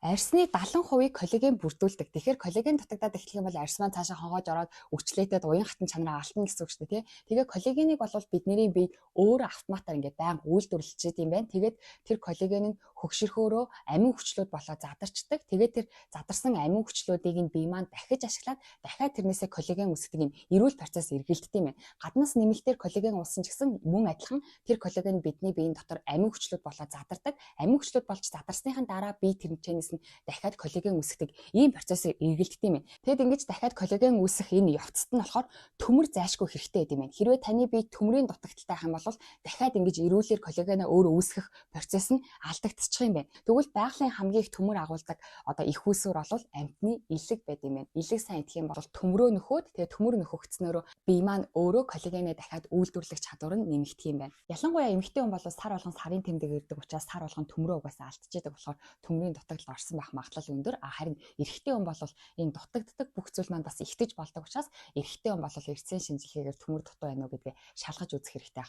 Арьсны 70%-ийг коллаген бүрдүүлдэг. Тэгэхээр коллаген дутагдаад эхлэх юм бол арьс маань цаашаа хонгоож ороод өвчлөөтэй уян хатан чанараа алдна гэсэн үг шүү дээ, тий. Тэгээ коллагеныг бол бидний бие өөрөө автоматар ингээд байнга үйлдвэрлэж идэм байна. Тэгээд тэр коллаген нь хөгшөрхөөрөө амин хүчлүүд болоо задарчдаг. Тэгээд тэр задарсан амин хүчлүүдийг нь бие маань дахиж ашиглаад дахиад тэрнээсээ коллаген үүсгэдэг юм эрүүл процесс эргэлддэг юм байна. Гаднаас нэмэлтээр коллаген уусан ч гэсэн мөн адилхан тэр коллаген бидний биеийн дотор амин хүчлүүд болоо задардаг. Амин хүчлүүд болж задарсныхан дараа бие тэрнээс нь дахиад коллаген үүсгэдэг ийм процессыг эргэлддэг юм байна. Тэгэд ингэж дахиад коллаген үүсэх энэ явцад нь болохоор төмөр зайлшгүй хэрэгтэй гэдэг юм байна. Хэрвээ таны бие төмрийн дутагдалтай байх юм бол дахиад ингэж эрүүлэр коллагенаа өөрөө үүсгэх процесс нь алдагдчих юм байна. Тэгвэл байгалийн хамгийн их төмөр агуулдаг одоо их үүсвэр бол амьтны элэг байд юм байна. Элэг сайн идэх юм бол төмрөө нөхөөд, тэгээ төмөр нөхөгдснөөрөө бие маань өөрөө коллагенээ дахиад үйлдвэрлэх чадвар нь нэмэгдэх юм байна. Ялангуяа эмэгтэй хүн бол сар болгон сарын тэмдэг ирдэг учраас сар болгон төмрөө угаасаа алдчихдаг болохоор төмрийн дутагдал орсон байх магадлал өндөр. А харин эрэгтэй хүн бол энэ дутагддаг бүх зүйл маань бас ихдэж болдог учраас эрэгтэй хүн бол эрдэсийн шинжилгээгээр төмөр дутуу байна уу гэдгээ шалгаж үзэх хэрэгтэй.